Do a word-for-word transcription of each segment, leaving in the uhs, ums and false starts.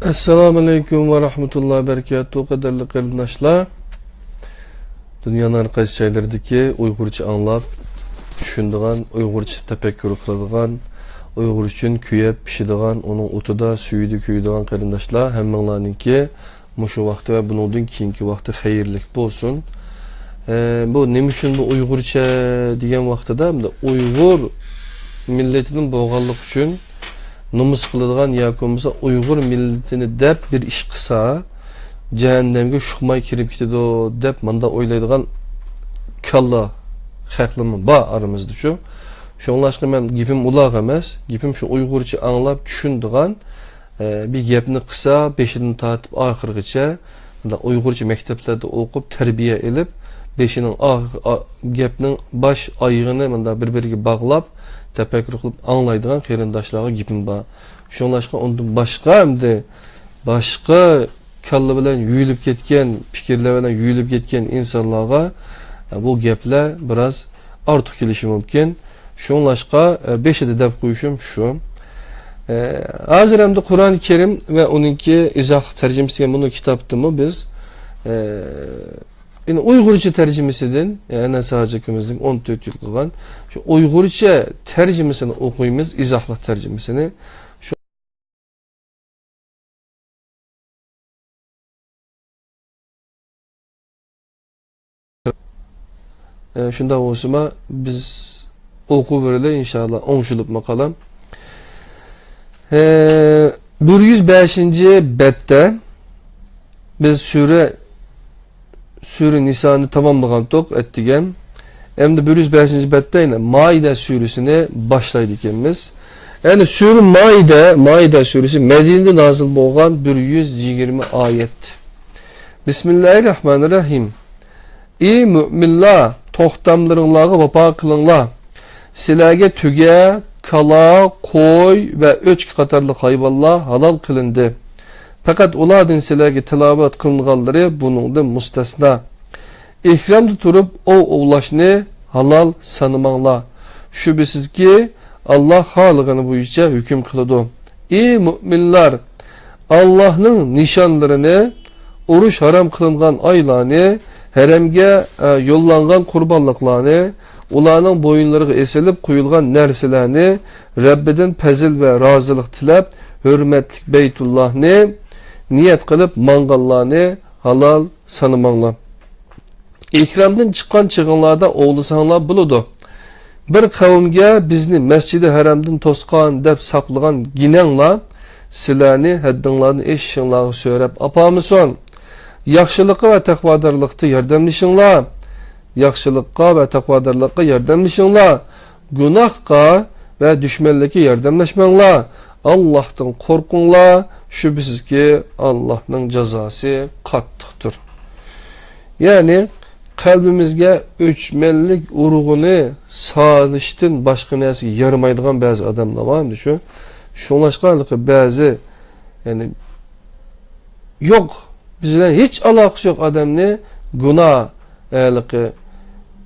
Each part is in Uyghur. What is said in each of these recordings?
ئەسسالامۇئەلەيكۇم ۋە رەھمەتۇللاھى ۋە بەرىكاتۇھ، قەدىرلىك قېرىنداشلار. دۇنيانىڭ ھەر قايسى جايلىرىدىكى ئۇيغۇرچە ئاڭلاپ چۈشىنىدىغان، ئۇيغۇرچە تەپەككۇر قىلىدىغان، ئۇيغۇر ئۈچۈن كۆيۈپ پىشىدىغان، ئۇنىڭ ئوتىدا، سۈيىدە كۆيىدىغان قېرىنداشلار، ھەممىڭلارنىڭكى مۇشۇ ۋاقتى ۋە بۇنىڭدىن كېيىنكى ۋاقتى خەيرلىك بولسۇن. ئە، بۇ نېمە ئۈچۈن بۇ ئۇيغۇرچە دېگەن ۋاقتىدا، ئۇيغۇر مىللىتىدىن بولغانلىقى ئۈچۈن نومۇس قىلىدىغان ياكى بولمىسا ئۇيغۇر مىللىتىنى دەپ بىر ئىش قىلسا، جەھەننەمگە شۇقماي كىرىپ كېتىدۇ دەپ مانداق ئويلايدىغان كاللا خەقلىرىمۇ بار ئارىمىزدىچۇ. شۇڭلاشقا مەن گېپىم ئۇلارغا ئەمەس، گېپىم شۇ ئۇيغۇرچە ئاڭلاپ چۈشىنىدىغان، ئە، بىر گەپنى قىلسا، بېشىدىن تارتىپ ئاخىرغىچە مۇنداق ئۇيغۇرچە مەكتەپلەردە ئوقۇپ، تەربىيە ئېلىپ، بېشىنىڭ ئاخ-، ئا-، گەپنىڭ باش ئايىغىنى مۇنداق بىر-بىرىگە باغلاپ، تەپەككۇر قىلىپ ئاڭلايدىغان قېرىنداشلارغا گېپىم بار. شۇڭلاشقا ئۇندىن باشقا ئەمدى باشقا كاللا بىلەن يۇيۇلۇپ كەتكەن، پىكىرلەر بىلەن يۇيۇلۇپ كەتكەن ئىنسانلارغا، ئە، بۇ گەپلەر بىراز ئارتۇق كېلىشى مۇمكىن. شۇڭلاشقا، ئە، بېشىدا دەپ قويۇشۇم شۇ. ئە، ھازىر ئەمدى قۇرئان كەرىم ۋە ئۇنىڭكى ئىزاھلىق تەرجىمىسى دېگەن بۇنىڭ كىتابتىمۇ بىز، ئە، يەنى ئۇيغۇرچە تەرجىمىسىدىن، يەنە ساجىكىمىزنىڭ ئون تۆت يىل قىلغان شۇ ئۇيغۇرچە تەرجىمىسىنى ئوقۇيمىز، ئىزاھلىق تەرجىمىسىنى. شۇ ئە، شۇنداق بولسىما، بىز ئوقۇۋېرىلى، ئىنشائاللا، ئوڭشىلىپمۇ قالام. ئە، بىر يۈز بەشىنچى بەتتە بىز سۈرە، سۈرە نىسانى تاماملىغانتۇق، ئەتىگەن. ئەمدى بىر يۈز بەشىنچى بەتتە يەنە مائىدە سۈرىسىنى باشلايدىكەنمىز. يەنى سۈرە مائىدە، مائىدە سۈرىسى مەدىنىدە نازىل بولغان بىر يۈز يىگىرمە ئايەت. بىسمىللاھىررەھمانىررەھىم. ئى مۆمىنلار، توختاملىرىڭلارغا ۋاپا قىلىڭلار. سىلەرگە تۆگە، كالا، قوي ۋە ئۆچكە قاتارلىق ھايۋانلار ھالال قىلىندى. پەقەت ئۇلاردىن سىلەرگە تىلاۋەت قىلىنغانلىرى بۇنىڭدىن مۇستەسنا. ئېھرامدا تۇرۇپ ئوۋ ئوۋلاشنى ھالال سانىماڭلار. شۈبھىسىزكى، ئاللا خالىغىنى بويىچە ھۆكۈم قىلىدۇ. ئى مۆمىنلار! ئاللاھنىڭ نىشانلىرىنى، ئۇرۇش ھارام قىلىنغان ئايلارنى، ھەرەمگە، ئە، يوللانغان قۇربانلىقلارنى، ئۇلارنىڭ بويۇنلىرىغا ئېسىلىپ قويۇلغان نەرسىلەرنى، رەببىدىن پەزىل ۋە رازىلىق تىلەپ، ھۆرمەتلىك بەيتۇللاھنى نىيەت قىلىپ ماڭغانلارنى ھالال سانىماڭلار. ئېھرامدىن چىققان چېغىڭلاردا ئوۋلىساڭلار بولىدۇ. بىر قەۋمگە بىزنى مەسچىدى ھەرەمدىن توسقان دەپ ساقلىغان گىنەڭلار سىلەرنى ھەددىڭلاردىن ئېشىشىڭلارغا سۆرەپ ئاپارمىسۇن. ياخشىلىققا ۋە تەقۋادارلىقتا ياردەملىشىڭلار. ياخشىلىققا ۋە تەقۋادارلىققا ياردەملىشىڭلار. گۇناھقا ۋە دۈشمەنلىككە ياردەملەشمەڭلار. ئاللاھتىن قورقۇڭلار. شۈبھىسىزكى، ئاللاھنىڭ جازاسى قاتتىقتۇر. يەنى، قەلبىمىزگە ئۆچمەنلىك ئۇرۇقىنى سالىشتىن باشقا نەرسىگە يارىمايدىغان بەزى ئادەملەر بار، ئەمدى شۇ. شۇڭلاشقا ھېلىقى بەزى، يەنى، يوق، بىز بىلەن ھېچ ئالاقىسى يوق ئادەمنى گۇناھ، ھېلىقى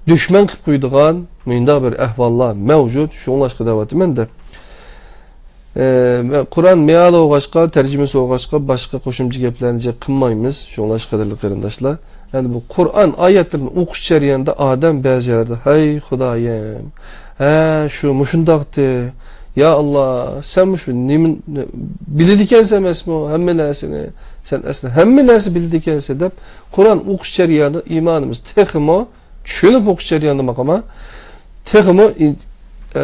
دۈشمەن قىلىپ قويىدىغان مۇنداق بىر ئەھۋاللار مەۋجۇت. شۇڭلاشقا دەۋاتىمەن-دە. ئە، قۇرئان مېئالى بولغاچقا، تەرجىمىسى بولغاچقا، باشقا قوشۇمچە گەپلەرنى جىق قىلمايمىز. شۇڭلاشقا، قەدىرلىك قېرىنداشلار، يەنى بۇ قۇرئان ئايەتلىرىنى ئوقۇش جەريانىدا ئادەم بەزى يەردە، ھەي خۇدايىم، ھە، شۇ مۇشۇنداقتى، يا ئاللا، سەن مۇشۇ نېمە، بىلىدىكەنسەن ئەمەسمۇ ھەممە نەرسىنى؟ سەن ئەسلى ھەممە نەرسە بىلىدىكەنسەن دەپ، قۇرئان ئوقۇش جەريانىدا ئىمانىمىز تېخىمۇ چۈشىنىپ ئوقۇش جەريانىدا ماقاما تېخىمۇ ئىن-، ئە،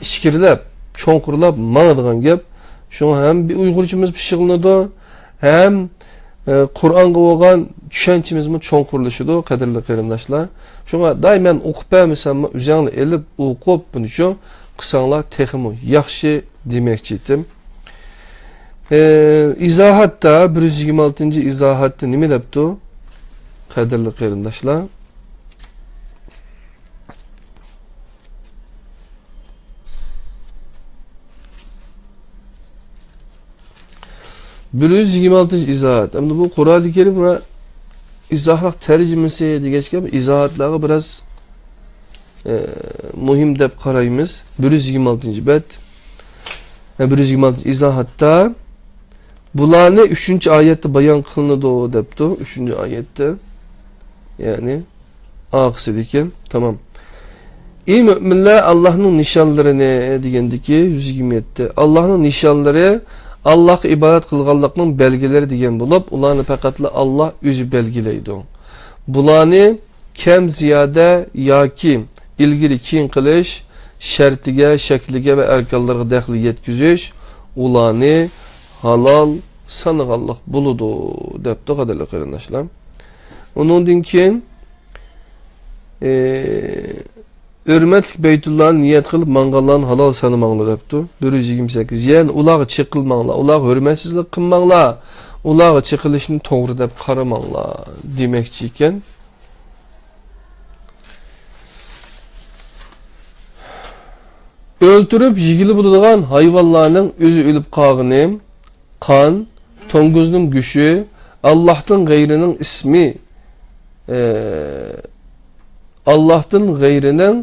ئىچكىرىلەپ، چوڭقۇرلاپ ماڭىدىغان گەپ. شۇڭا ھەم بىر ئۇيغۇرچىمىز پىششىقلىنىدۇ، ھەم، ئە، قۇرئانغا بولغان چۈشەنچىمىزمۇ چوڭقۇرلىشىدۇ، قەدىرلىك قېرىنداشلار. شۇڭا دائىم مەن ئوقۇپ بەرمىسەممۇ، ئۆزەڭلار ئېلىپ ئوقۇپ، بۇنىچۇ قىلساڭلار تېخىمۇ ياخشى دېمەكچى ئىدىم. ئە، ئىزاھاتتا، بىر يۈز يىگىرمە ئالتىنچى ئىزاھاتتا نېمە دەپتۇ، قەدىرلىك قېرىنداشلار؟ بىر يۈز يىگىرمە ئالتىنچى ئىزاھات. ئەمدى بۇ قۇرئانى كەرىم ۋە ئىزاھلىق تەرجىمىسى دېگەچكە، ئىزاھاتلارغا بىراز، ئە، مۇھىم دەپ قارايمىز. بىر يۈز يىگىرمە ئالتىنچى بەت. ئە، بىر يۈز يىگىرمە ئالتىنچى ئىزاھاتتا بۇلارنى ئۈچىنچى ئايەتتە بايان قىلىنىدۇ دەپتۇ، ئۈچىنچى ئايەتتە. يەنى ئارقىسىدىكى، تامام. ئى مۆمىنلەر، ئاللاھنىڭ نىشانلىرىنى دېگەندىكى يۈز يىگىرمە يەتتە. ئاللاھنىڭ نىشانلىرى ئاللاھقا ئىبادەت قىلغانلىقنىڭ بەلگىلىرى دېگەن بولۇپ، ئۇلارنى پەقەتلا ئاللاھ ئۆزى بەلگىلەيدۇ. بۇلارنى كەم زىيادە ياكى ئىلگىرى كېيىن قىلىش، شەرتىگە، شەكلىگە ۋە ئەركانلىرىغا دەخلى يەتكۈزۈش، ئۇلارنى ھالال سانىغانلىق بولىدۇ، دەپتۇ، قەدىرلىك قېرىنداشلار. ئۇنىڭدىن كېيىن، ئى، ھۆرمەتلىك بەيتۇللانى نىيەت قىلىپ ماڭغانلارنى ھالال سانىماڭلار دەپتۇ. بىر يۈز يىگىرمە سەككىز. يەنى ئۇلارغا چېقىلماڭلار، ئۇلارغا ھۆرمەتسىزلىك قىلماڭلار، ئۇلارغا چېقىلىشنى توغرا دەپ قارىماڭلار دېمەكچى ئىكەن. ئۆلتۈرۈپ يېگىلى بولىدىغان ھايۋانلارنىڭ ئۆزى ئۆلۈپ قالغىنى، قان، توڭگۇزنىڭ گۆشى، ئاللاھتىن غەيرىنىڭ ئىسمى، ئى، ئاللاھتىن غەيرىنىڭ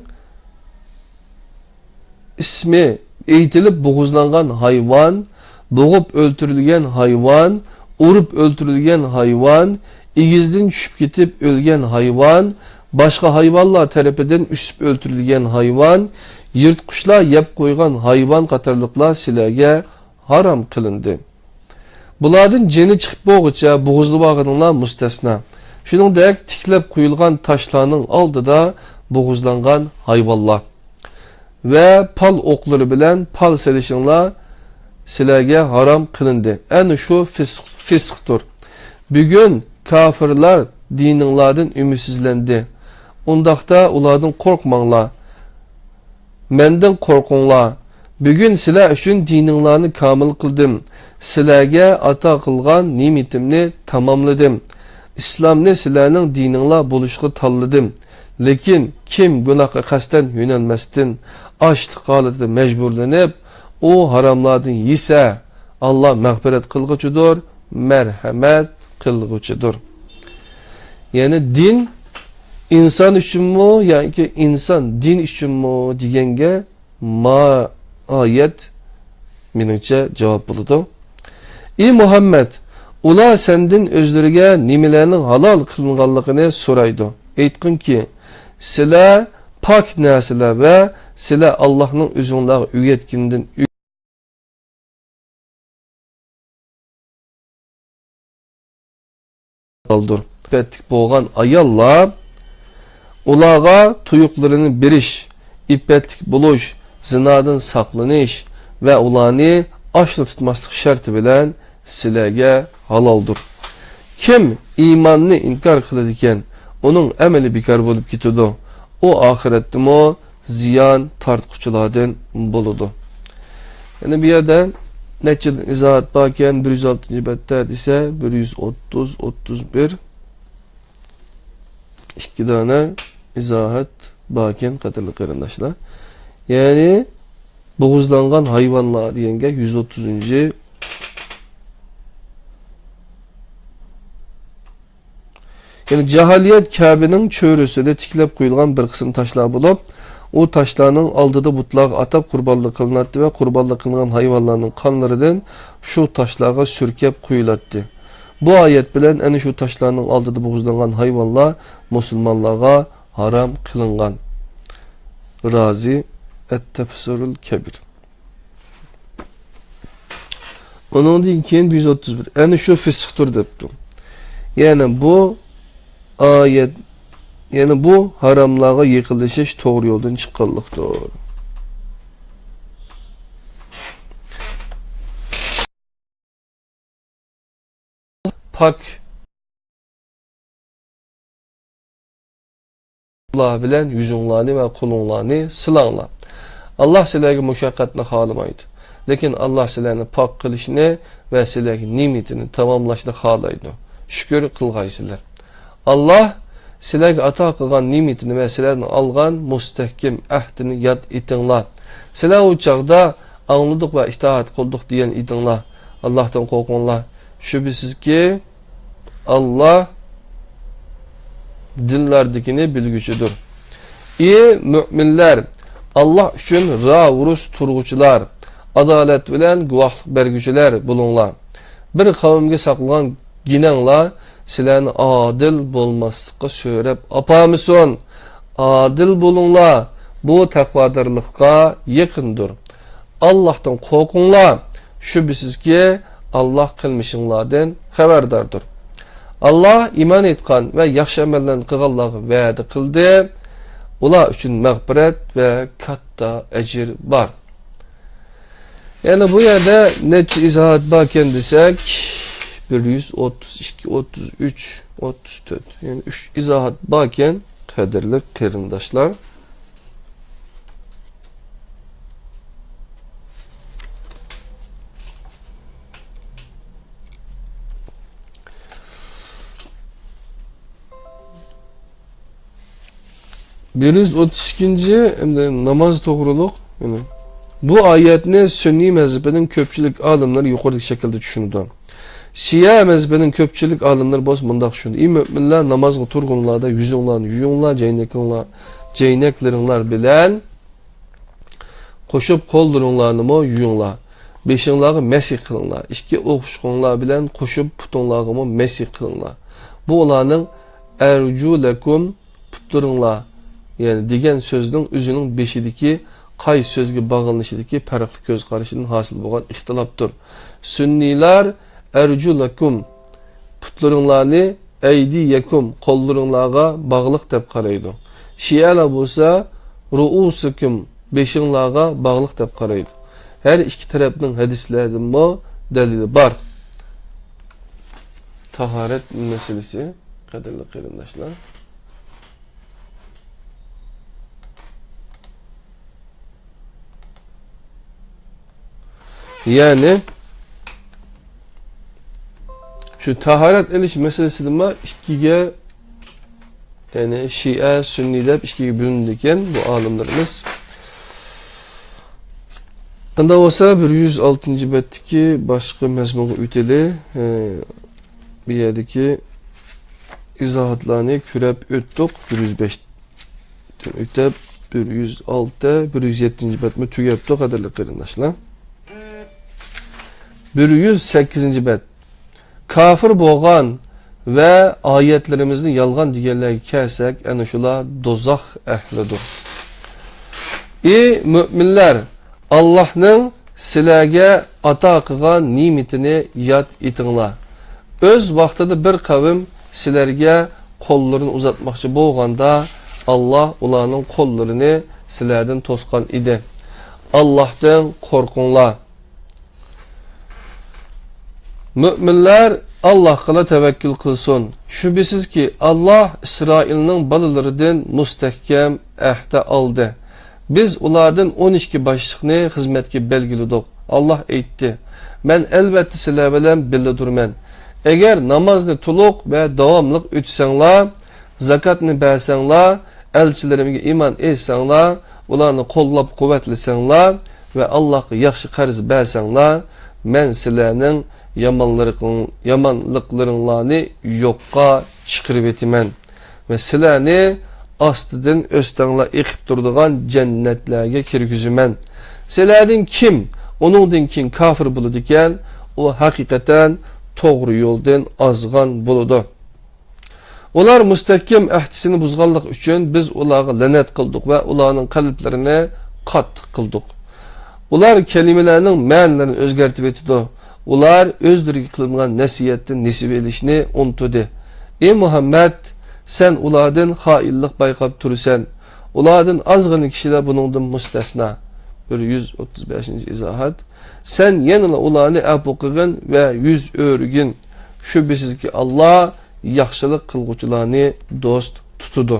ئىسمى ئېيتىلىپ بوغۇزلانغان ھايۋان، بوغۇپ ئۆلتۈرۈلگەن ھايۋان، ئۇرۇپ ئۆلتۈرۈلگەن ھايۋان، ئېگىزدىن چۈشۈپ كېتىپ ئۆلگەن ھايۋان، باشقا ھايۋانلار تەرىپىدىن ئۈسۈپ ئۆلتۈرۈلگەن ھايۋان، يىرتقۇچلار يەپ قويغان ھايۋان قاتارلىقلار سىلەرگە ھارام قىلىندى. بۇلاردىن جېنى چىقىپ بولغۇچە بوغۇزلىۋالغىنىڭلار مۇستەسنا. شۇنىڭدەك تىكلەپ قويۇلغان تاشلارنىڭ ئالدىدا بوغۇزلانغان ھايۋانلار ۋە پال ئوقلىرى بىلەن پال سېلىشىڭلار سىلەرگە ھارام قىلىندى. ئەنە شۇ فىسق، فىسقتۇر. بۈگۈن كاپىرلار دىنىڭلاردىن ئۈمىدسىزلەندى. ئۇنداقتا ئۇلاردىن قورقماڭلار. مەندىن قورقۇڭلار. بۈگۈن سىلەر ئۈچۈن دىنىڭلارنى كامىل قىلدىم. سىلەرگە ئاتا قىلغان نېمىتىمنى تاماملىدىم. ئىسلامنى سىلەرنىڭ دىنىڭلار بولۇشقا تاللىدىم. لېكىن كىم گۇناھقا قەستەن يۆنەلمەستىن، ئاچلىق ھالىتىدە مەجبۇرلىنىپ، ئۇ ھاراملاردىن يېسە، ئاللا مەغپىرەت قىلغۇچىدۇر، مەرھەمەت قىلغۇچىدۇر. يەنى دىن ئىنسان ئۈچۈنمۇ ياكى ئىنسان دىن ئۈچۈنمۇ دېگەنگە ما ئايەت مېنىڭچە جاۋاب بولىدۇ. ئى مۇھەممەد، ئۇلار سەندىن ئۆزلىرىگە نېمىلەرنىڭ ھالال قىلىنغانلىقىنى سورايدۇ. ئېيتقىنكى، سىلەر پاك نەرسىلەر ۋە سىلەر ئاللاھنىڭ ئۆزۈڭلارغا ئۆگەتكىنىدىن ئالدۇر. ئىپپەتلىك بولغان ئاياللار، ئۇلارغا تۇيۇقلىرىنى بېرىش، ئىپپەتلىك بولۇش، زىنادىن ساقلىنىش ۋە ئۇلارنى ئاشنا تۇتماسلىق شەرتى بىلەن سىلەرگە ھالالدۇر. كىم ئىماننى ئىنكار قىلىدىكەن، ئۇنىڭ ئەمىلى بىكار بولۇپ كېتىدۇ. ئۇ ئاخىرەتتىمۇ زىيان تارتقۇچىلاردىن بولىدۇ. يەنى بۇ يەردە نەچچە ئىزاھات باركەن، بىر يۈز ئالتىنچى بەتتە دېسە، بىر يۈز ئوتتۇز، ئوتتۇز بىر، ئىككى دانە ئىزاھات باركەن، قەدىرلىك قېرىنداشلار. يەنى بوغۇزلانغان ھايۋانلار دېگەنگە يۈز ئوتتۇزىنچى. يەنى جاھىلىيەت كەبىنىڭ چۆرىسىدە تىكلەپ قويۇلغان بىر قىسىم تاشلار بولۇپ، ئۇ تاشلارنىڭ ئالدىدا بۇتلارغا ئاتاپ قۇربانلىق قىلىناتتى ۋە قۇربانلىق قىلىنغان ھايۋانلارنىڭ قانلىرىدىن شۇ تاشلارغا سۈركەپ قۇيۇلاتتى. بۇ ئايەت بىلەن ئەنە شۇ تاشلارنىڭ ئالدىدا بوغۇزلانغان ھايۋانلار مۇسۇلمانلارغا ھارام قىلىنغان. رازى، ئەت-تەفسىرۇل كەبىر. ئۇنىڭدىن كېيىن بىر يۈز ئوتتۇز بىر، ئەنە شۇ فىسقتۇر دەپتۇ. يەنى بۇ ئايەت، يەنى بۇ ھاراملارغا يېقىنلىشىش توغرا يولدىن چىققانلىقتۇر. پاك بىلەن يۈزۈڭلارنى ۋە قولۇڭلارنى سىلاڭلار. ئاللا سىلەرگە مۇشەققەتنى خالىمايدۇ. لېكىن ئاللا سىلەرنى پاك قىلىشنى ۋە سىلەرگە نېمىتىنى تاماملاشنى خالايدۇ. شۈكۈر قىلغايسىلەر. ئاللا سىلەرگە ئاتا قىلغان نېمىتىنى ۋە سىلەردىن ئالغان مۇستەھكەم ئەھدىنى ياد ئېتىڭلار. سىلەر ئۇ چاغدا ئاڭلىدۇق ۋە ئىتائەت قىلدۇق دېگەن ئىدىڭلار. ئاللاھتىن قورقۇڭلار. شۈبھىسىزكى، ئاللا دىللاردىكىنى بىلگۈچىدۇر. ئى مۆمىنلەر، ئاللا ئۈچۈن راۋۇرۇس تۇرغۇچىلار، ئادالەت بىلەن گۇۋاھلىق بەرگۈچىلەر بولۇڭلار. بىر قەۋمگە ساقلىغان گىنەڭلار سىلەرنى ئادىل بولماسلىققا سۆرەپ ئاپارمىسۇن. ئادىل بولۇڭلار، بۇ تەقۋادارلىققا يېقىندۇر. ئاللاھتىن قورقۇڭلار، شۈبھىسىزكى، ئاللاھ قىلمىشىڭلاردىن خەۋەرداردۇر. ئاللاھ ئىمان ئېيتقان ۋە ياخشى ئەمەللەرنى قىلغانلارغا ۋەدە قىلدى. ئۇلار ئۈچۈن مەغپىرەت ۋە كاتتا ئەجىر بار. يەنى بۇ يەردە نەچچە ئىزاھات باركەن دېسەك، بىر يۈز ئوتتۇز ئىككى، ئوتتۇز ئۈچ، ئوتتۇز تۆت. يەنى ئۈچ ئىزاھات باركەن، قەدىرلىك قېرىنداشلار. بىر يۈز ئوتتۇز ئىككىنچى، ئەمدى ناماز توغرۇلۇق. يەنى بۇ ئايەتنى سۈننىي مەزھىپىنىڭ كۆپچىلىك ئالىملىرى يۇقىرىدىكى شەكىلدە چۈشىنىدۇ. شىئە مەزھىپىنىڭ كۆپچىلىك ئالىملىرى بولسا مۇنداق چۈشىنىدۇ: ئى مۆمىنلەر، نامازغا تۇرغۇڭلاردا يۈزۈڭلارنى يۇيۇڭلار، جەينەكلىرىڭلار، جەينەكلىرىڭلار بىلەن قوشۇپ قوللىرىڭلارنىمۇ يۇيۇڭلار. بېشىڭلارغا مەسىھ قىلىڭلار. ئىككى ئوڭۇشقۇڭلار بىلەن قوشۇپ پۇتۇڭلارغىمۇ مەسىھ قىلىڭلار. بۇ ئۇلارنىڭ ئەرجۇلەكۇم، پۇتلىرىڭلار، يەنى دېگەن سۆزنىڭ ئۆزىنىڭ بېشىدىكى قايسى سۆزگە باغلىنىشىدىكى پەرقلىق كۆز قارىشىدىن ھاسىل بولغان ئىختىلاپتۇر. سۈننىيلار ئەرجۇلەكۇم، پۇتلىرىڭلارنى، ئەيدىيەكۇم، قوللىرىڭلارغا باغلىق دەپ قارايدۇ. شىئەلەر بولسا رۇئۇسىكۇم، بېشىڭلارغا باغلىق دەپ قارايدۇ. ھەر ئىككى تەرەپنىڭ ھەدىسلەردىنمۇ دەلىلى بار. تاھارەت مەسىلىسى، قەدىرلىك قېرىنداشلار. يەنى شۇ تاھارەت ئېلىش مەسىلىسىدىمۇ ئىككىگە، يەنى شىئە، سۈننىي دەپ ئىككىگە بۆلۈنىدىكەن بۇ ئالىملىرىمىز. ئۇنداق بولسا، بىر يۈز ئالتىنچى بەتتىكى باشقا مەزمۇنغا ئۆتەيلى. ئە، بۇ يەردىكى ئىزاھاتلارنى كۆرۈپ ئۆتتۇق. بىر يۈز بەشتىن ئۆتۈپ، بىر يۈز ئالتە، بىر يۈز يەتتىنچى بەتمۇ تۈگەپتۇ، قەدىرلىك قېرىنداشلار. بىر يۈز سەككىزىنچى بەت. كاپىر بولغان ۋە ئايەتلىرىمىزنى يالغان دېگەنلەرگە كەلسەك، ئەنە شۇلار دوزاخ ئەھلىدۇر. ئى مۆمىنلەر، ئاللاھنىڭ سىلەرگە ئاتا قىلغان نېمىتىنى ياد ئېتىڭلار. ئۆز ۋاقتىدا بىر قەۋم سىلەرگە قوللىرىنى ئۇزاتماقچى بولغاندا، ئاللاھ ئۇلارنىڭ قوللىرىنى سىلەردىن توسقان ئىدى. ئاللاھتىن قورقۇڭلار. مۆمىنلەر ئاللاھقىلا تەۋەككۈل قىلسۇن. شۈبھىسىزكى، ئاللاھ ئىسرائىلنىڭ بالىلىرىدىن مۇستەھكەم ئەھدە ئالدى. بىز ئۇلاردىن ئون ئىككى باشلىقنى خىزمەتكە بەلگىلىدۇق. ئاللاھ ئېيتتى: مەن ئەلۋەتتە سىلەر بىلەن بىللىدۇرمەن. ئەگەر نامازنى تولۇق ۋە داۋاملىق ئۆتىسەڭلار، زاكاتنى بەرسەڭلار، ئەلچىلىرىمگە ئىمان ئېيتساڭلار، ئۇلارنى قوللاپ-قۇۋۋەتلىسەڭلار ۋە ئاللاھقا ياخشى قەرز بەرسەڭلار، مەن سىلەرنىڭ يامانلىرىقىڭ-، يامانلىقلىرىڭلارنى يوققا چىقىرىۋېتىمەن ۋە سىلەرنى ئاستىدىن ئۆستەڭلار ئېقىپ تۇرىدىغان جەننەتلەرگە كىرگۈزىمەن. سىلەردىن كىم ئۇنىڭدىن كېيىن كاپىر بولىدىكەن، ئۇ ھەقىقەتەن توغرا يولدىن ئازغان بولىدۇ. ئۇلار مۇستەھكەم ئەھدىسىنى بۇزغانلىقى ئۈچۈن بىز ئۇلارغا لەنەت قىلدۇق ۋە ئۇلارنىڭ قەلبلىرىنى قاتتىق قىلدۇق. ئۇلار كەلىمىلەرنىڭ مەنىلىرىنى ئۆزگەرتىۋېتىدۇ. ئۇلار ئۆزلىرىگە قىلىنغان نەسىھەتتىن نېسىۋە ئېلىشنى ئۇنتۇدى. ئى مۇھەممەد، سەن ئۇلاردىن خائىنلىق بايقاپ تۇرىسەن. ئۇلاردىن ئازغىنە كىشىلەر بۇنىڭدىن مۇستەسنا. بىر يۈز ئوتتۇز بەشىنچى ئىزاھات. سەن يەنىلا ئۇلارنى ئەپۇ قىلغىن ۋە يۈز ئۆرۈگىن. شۈبھىسىزكى، ئاللاھ ياخشىلىق قىلغۇچىلارنى دوست تۇتىدۇ.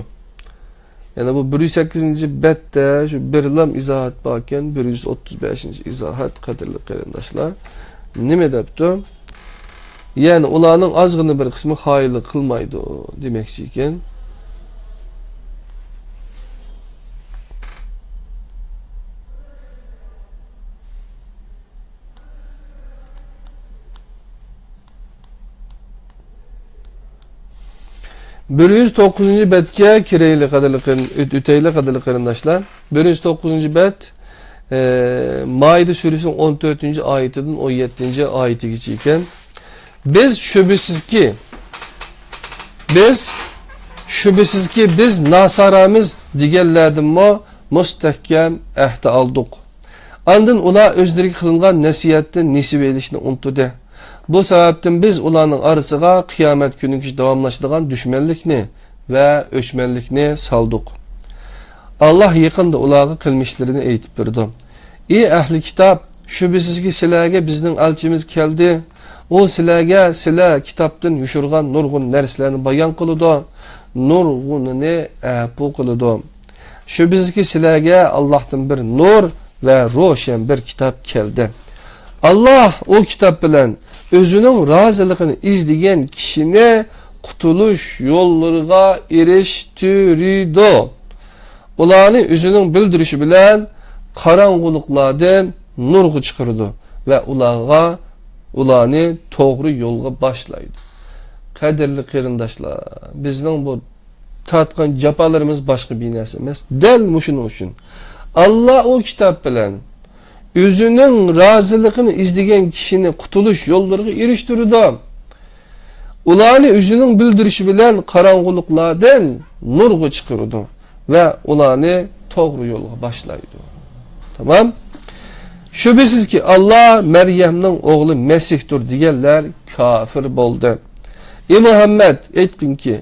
يەنە بۇ بىر يۈز سەككىزىنچى بەتتە شۇ بىرلام ئىزاھات باركەن، بىر يۈز ئوتتۇز بەشىنچى ئىزاھات، قەدىرلىك قېرىنداشلار. نېمە دەپتۇ؟ يەنى ئۇلارنىڭ ئازغىنە بىر قىسمى خائىنلىق قىلمايدۇ دېمەكچى ئىكەن. بىر يۈز توققۇزىنچى بەتكە كىرەيلى، قەدىرلىك قېرىن-، ئۆت-، ئۆتەيلى، قەدىرلىك قېرىنداشلار. بىر يۈز توققۇزىنچى بەت، ئە، مائىدە سۈرىسىنىڭ ئون تۆتىنچى ئايىتىدىن ئون يەتتىنچى ئايىتىگىچە ئىكەن. بىز شۈبھىسىزكى، بىز شۈبھىسىزكى، بىز ناسارامىز دېگەنلەردىنمۇ مۇستەھكەم ئەھدە ئالدۇق. ئاندىن ئۇلار ئۆزلىرىگە قىلىنغان نەسىھەتتىن نېسىۋە ئېلىشنى ئۇنتۇدى. بۇ سەۋەبتىن بىز ئۇلارنىڭ ئارىسىغا قىيامەت كۈنىگىچە داۋاملىشىدىغان دۈشمەنلىكنى ۋە ئۆچمەنلىكنى سالدۇق. ئاللاھ يېقىندا ئۇلارغا قىلمىشلىرىنى ئېيتىپ بېرىدۇ. ئى ئەھلى كىتاب! شۈبھىسىزكى، سىلەرگە بىزنىڭ ئەلچىمىز كەلدى. ئۇ سىلەرگە سىلەر كىتابتىن يوشۇرغان نۇرغۇن نەرسىلەرنى بايان قىلىدۇ، نۇرغۇنىنى ئەپۇ قىلىدۇ. شۈبھىسىزكى، سىلەرگە ئاللاھتىن بىر نۇر ۋە روشەن بىر كىتاب كەلدى. ئاللاھ ئۇ كىتاب بىلەن ئۆزىنىڭ رازىلىقىنى ئىزدىگەن كىشىنى قۇتۇلۇش يوللىرىغا ئېرىشتۈرىدۇ. ئۇلارنى ئۆزىنىڭ بىلدۈرۈشى بىلەن قاراڭغۇلۇقلاردىن نۇرغا چىقىرىدۇ ۋە ئۇلارغا، ئۇلارنى توغرا يولغا باشلايدۇ. قەدىرلىك قېرىنداشلار، بىزنىڭ بۇ تارتقان جاپالىرىمىز باشقا بىر نەرسە ئەمەس. دەل مۇشۇنىڭ ئۈچۈن ئاللاھ ئۇ كىتاب بىلەن ئۆزىنىڭ رازىلىقىنى ئىزدىگەن كىشىنى قۇتۇلۇش يوللىرىغا ئېرىشتۈرىدۇ. ئۇلارنى ئۆزىنىڭ بىلدۈرۈشى بىلەن قاراڭغۇلۇقلاردىن نۇرغا چىقىرىدۇ ۋە ئۇلارنى توغرا يولغا باشلايدۇ. تامام. شۈبھىسىزكى، ئاللاھ مەريەمنىڭ ئوغلى مەسىھتۇر دېگەنلەر كاپىر بولدى. ئى مۇھەممەد، ئېيتقىنكى،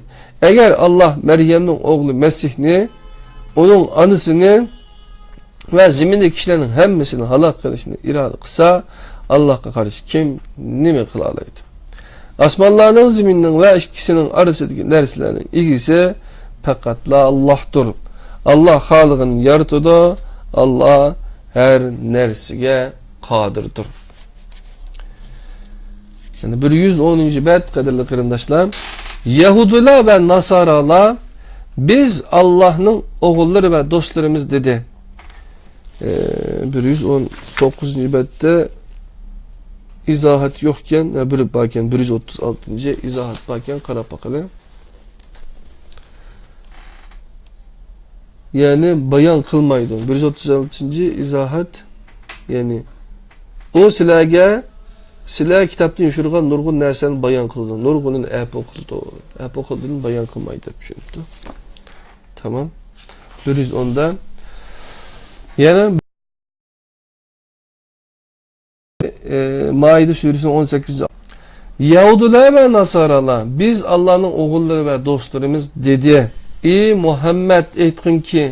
ئەگەر ئاللاھ مەريەمنىڭ ئوغلى مەسىھنى، ئۇنىڭ ئانىسىنى ۋە زېمىندىكى كىشىلەرنىڭ ھەممىسىنى ھالاك قىلىشنى ئىرادە قىلسا، ئاللاھقا قارشى كىم نېمە قىلالايدۇ؟ ئاسمانلارنىڭ، زېمىننىڭ ۋە ئىككىسىنىڭ ئارىسىدىكى نەرسىلەرنىڭ ئىگىسى پەقەتلا ئاللاھتۇر. ئاللاھ خالىغىنىنى يارىتىدۇ. ئاللاھ ھەر نەرسىگە قادىردۇر. يەنى بىر يۈز ئونىنچى بەت، قەدىرلىك قېرىنداشلار، يەھۇدىيلار ۋە ناسارالار، بىز ئاللاھنىڭ ئوغۇللىرى ۋە دوستلىرىمىز دېدى. ئى، بىر يۈز ئون توققۇزىنچى بەتتە ئىزاھەت يوقكەن، ھە، بىر باركەن، بىر يۈز ئوتتۇز ئالتىنچى ئىزاھەت باركەن، قاراپ باقىلى. يەنى بايان قىلمايدۇ. بىر يۈز ئوتتۇز ئالتىنچى ئىزاھەت، يەنى ئۇ سىلەرگە، سىلەر كىتابتىن يوشۇرغان نۇرغۇن نەرسىلەرنى بايان قىلىدۇ. نۇرغۇنىنى ئەپۇ قىلىدۇ. ئەپۇ قىلىدۇنى بايان قىلمايدۇ دەپ چۈشىنىپتۇ. تامام. بىر يۈز ئوندا. يەنە ئى، مائىدە سۈرىسىنىڭ ئون سەككىزىنچى. يەھۇدىيلار ۋە ناسارالار، بىز ئاللانىڭ ئوغۇللىرى ۋە دوستلىرىمىز دېدى. ئى مۇھەممەد، ئېيتقىنكى،